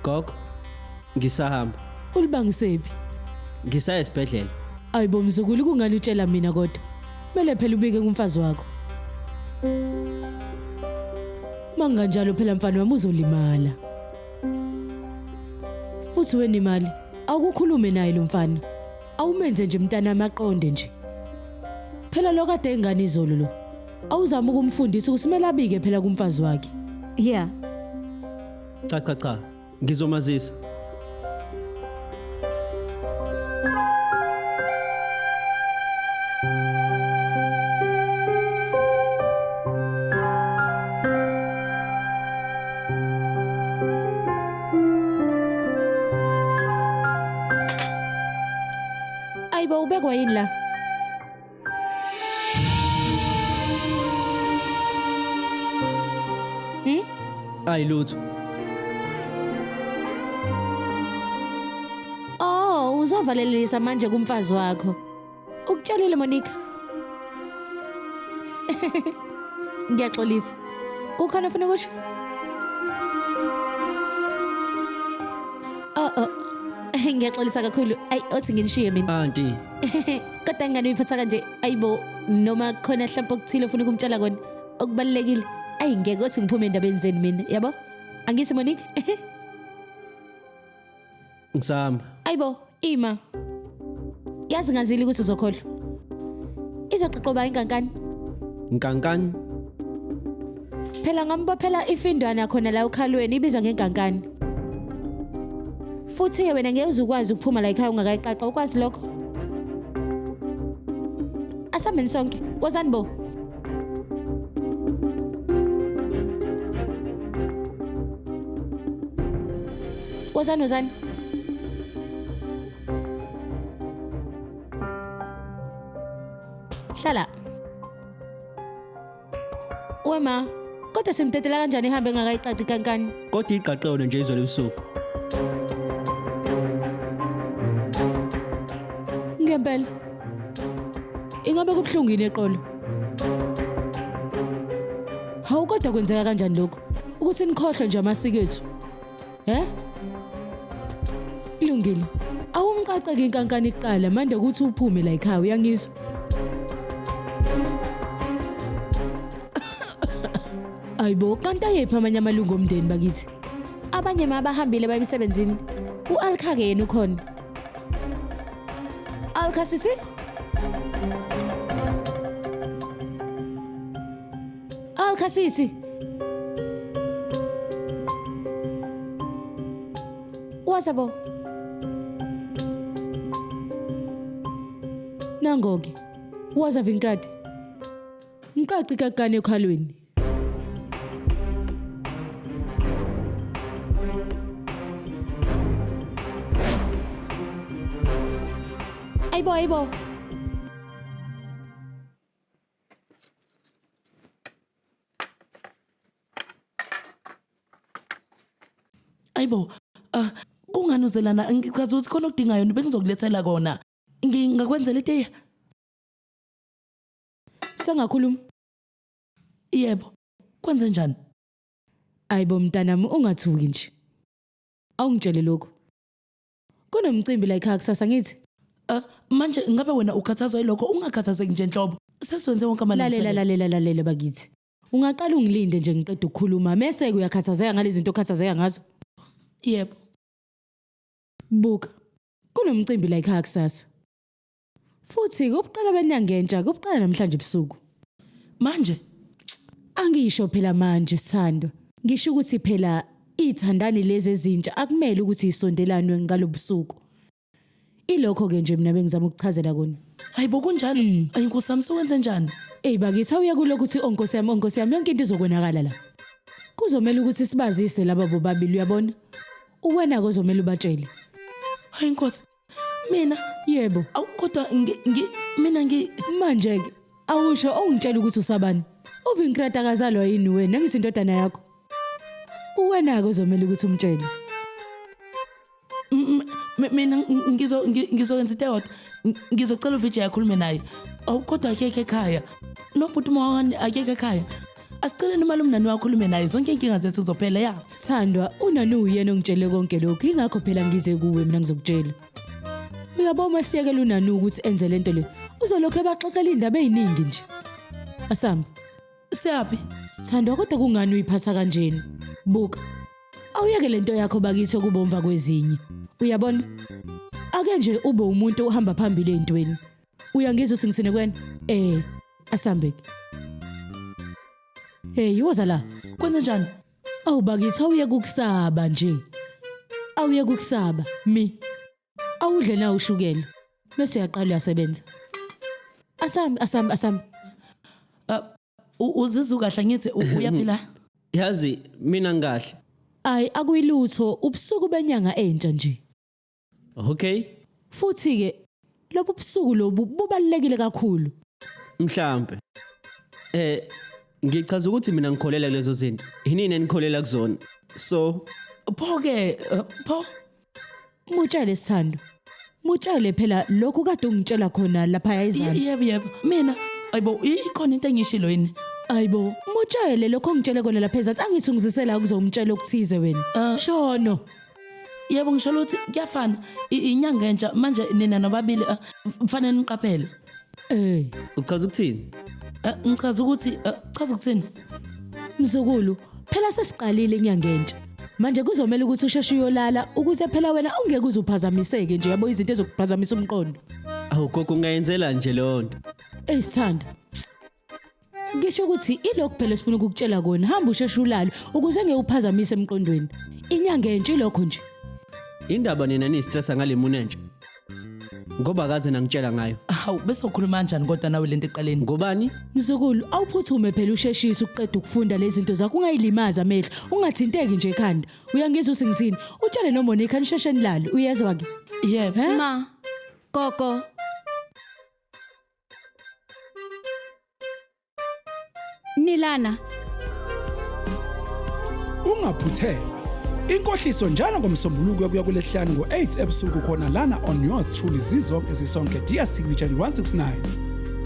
Gogo, ngisahamba. Ulibangisephi? Ngisaya esibhedlela. Ayibo mzukulu kungani utshela mina kodwa? Mele phela ubike kumfazi wakho. Manganjalo phela mfana wami uzolimala. Futhi wena imali awukukhulume naye lo mfana. Awumenze nje mntanami aqonde nje. Phela lo kade engane izolo lo. Awuzama ukumfundisa ukuthi kumele abike phela kumfazi wakhe. Yeah. Cha cha cha, ngizomazisa. Ayibo ubekwa yini la? Ayi lutho. Oh, uzovalelisa manje kumfazi wakho. Ukutshelile Monica. Ngiyaxolisa. Kukhona ofuna ukusho? Oh oh. Ngiyaxolisa kakhulu. Ayi othi nginishiye mina. Auntie, Kodwa ingane uyiphatha kanje ayibo noma khona mhlawumbe okuthile ofuna ukumtshela kona okubalulekile. Ayi ngeke othi ngiphume endabeni zenu mina, yabo? Angithi Monica? ngisahamba. Ayibo, ima. Yazi ngazili ukuthi uzokhohlwa. Izoqoqoba inkankani. Nkankani? Phela ngambophela ifindwana khona la ukhalweni ibizwa ngenkankani. Futhi ke wena ngeke uzukwazi ukuphuma la ekhaya ungakayiqaqa ukwazi lokho. Asambeni sonke. Wozani bo. Wozani wozani. Hlala. Wema, kodwa simdedela kanjani ihambe engakayiqaqi kankani? Kodwa iqaqe yona nje izolo ebusuku. Ngempela. Ingabe kubuhlungu yini eqolo? Hawu kodwa kwenzeka kanjani lokho? Ukuthi nikhohlwe nje amasiko ethu. He? Kulungile. Awumqaqeke inkankani kuqala manje ukuthi uphume la ekhaya uyangizwa? Ayibo, kanti ayephi amanye amalungu omndeni bakithi? Abanye mabahambile baye emsebenzini. U-Alkha ke yena ukhona. Alkha sisi? Alkha sisi. Waza bo. Nangoke. Waza Vinkrati. Mqaqi kakane ekhalweni. Ayibo ayibo. Ayibo, ah kungani uzelana ngichaza ukuthi khona okudingayo bengizokulethela kona. Ngingakwenzela itiye? Sengakhuluma. Yebo. Kwenze njani? Ayibo mntanami ungathuki nje. Awungitshele lokho. Kunomcimbi la ekhaya kusasa ngithi. Manje ngabe wena ukhathazwa yilokho ungakhathazeki nje nhlobo. Sesiwenze wonke Lalela amalungiselelo. lalela lalela bakithi. Ungaqala ungilinde nje ngiqeda ukukhuluma mese uyakhathazeka ngalezi zinto okhathazeka ngazo. Yebo. Buka. Kunomcimbi la ekhaya kusasa. Futhi kubuqala benyanga entsha kubuqala namhlanje ebusuku. Manje Angisho phela manje Sithando. Ngisho ukuthi phela ithandani lezi ezintsha akumele ukuthi isondelanwe ngalobusuku. Ilokho ke nje mina bengizama ukuchazela kona. hayibo kunjalo. Ayi Nkosi yami sowenze njani? Ey bakithi awuye kulokhu uthi oh Nkosi yami oh Nkosi yami yonke into izokonakala la. Kuzomela ukuthi sibazise laba bobabili uyabona? Uwena kozomela ubatshele. Hayi Nkosi. Mina Yebo. awu kodwa ngi ngi mina ngi Manje ke awusho ongitshela ukuthi usabani. UVinkrat akazalwa yini wena ngithi indodana yakho. Uwena ke ozomela ukuthi umtshele. Mina ngizo ngizoyenza into eyodwa. Ngizocela uVijay akhulume naye. Awu kodwa akekho ekhaya. Nobhuti Mohan akekho ekhaya. Asiceleni umalume nani wakhulume naye zonke inkinga zethu zophela ya. Sithandwa, unani uyena ongitshele konke lokhu, ingakho phela ngize kuwe mina ngizokutshela. Uyabo uma siyekela unani ukuthi enze lento le, uzolokhu ebaxoxela indaba eziningi nje. Asambe. Siyaphi? Sithandwa kodwa kungani uyiphatha kanjena? Buka. Awuyeke lento yakho bakithi okubomva kwezinye. Uyabona? Ake nje ube umuntu ohamba phambili ezintweni. Uyangizwa singisine kwena? Eh, asambe. Hey, woza la. Kwenze njani? Awu bakithi awuyeke ukusaba nje. Awuyeke ukusaba mi. Awudle na ushukela. Bese uyaqala uyasebenza. Asambe asambe asambe. Uzizwa kahle ngithi uyaphila? Yazi mina ngikahle. Ayi akuyilutho ubusuku benyanga entsha nje. Okay. Futhi ke lobu busuku lobu bubalekile kakhulu. Mhlambe. Ngichaza ukuthi mina ngikholela kulezo zinto. Yinini enikholela kuzona? So pho ke pho mutshele Sithando. Mutshele phela lokhu kade ungitshela khona lapha ezansi. Yebo yebo. Mina ayibo ikhona into engishilo yini? Ayibo mutshele lokho ongitshele khona lapha ezansi angithi ungizisela ukuzomtshela okuthize wena. Shono. Yebo ngisho ukuthi kuyafana inyanga entsha manje nina nobabili mfanele niqaphele. Uchaza ukuthini? Ngichaza ukuthi chaza ukuthini? Mzukulu phela sesiqalile inyanga entsha. Manje kuzomela ukuthi usheshe uyolala ukuze phela wena ungeke uzuphazamiseke nje yabo izinto ezokuphazamisa umqondo. Awu gogo ungayenzela nje leyo nto. Ey Sithando. Ngisho ukuthi ilokhu phela sifuna ukukutshela kona hamba usheshe ulale ukuze ngeke uphazamise emqondweni. Inyanga entsha ilokho nje. Indaba nina ni stressa ngale moon entsha. Ngoba kaze nangitshela ngayo. Hawu bese ukhuluma kanjani kodwa nawe lento eqaleni? Ngobani? Mzukulu awuphuthume phela usheshise ukuqeda ukufunda lezi zinto zakho ungayilimaza amehlo ungathinteki nje ekhanda. Uyangizwa usingithini? Utshele noMonica nisheshe nilale uyezwa ke? Yebo. Ma, gogo. Nilana. Ungaphuthelwa. Inkohliso njalo ngomsombuluko kuya kulesihlanu ngo-8 ebusuku khona lana on yours truly zizonke zisonke DStv channel 169.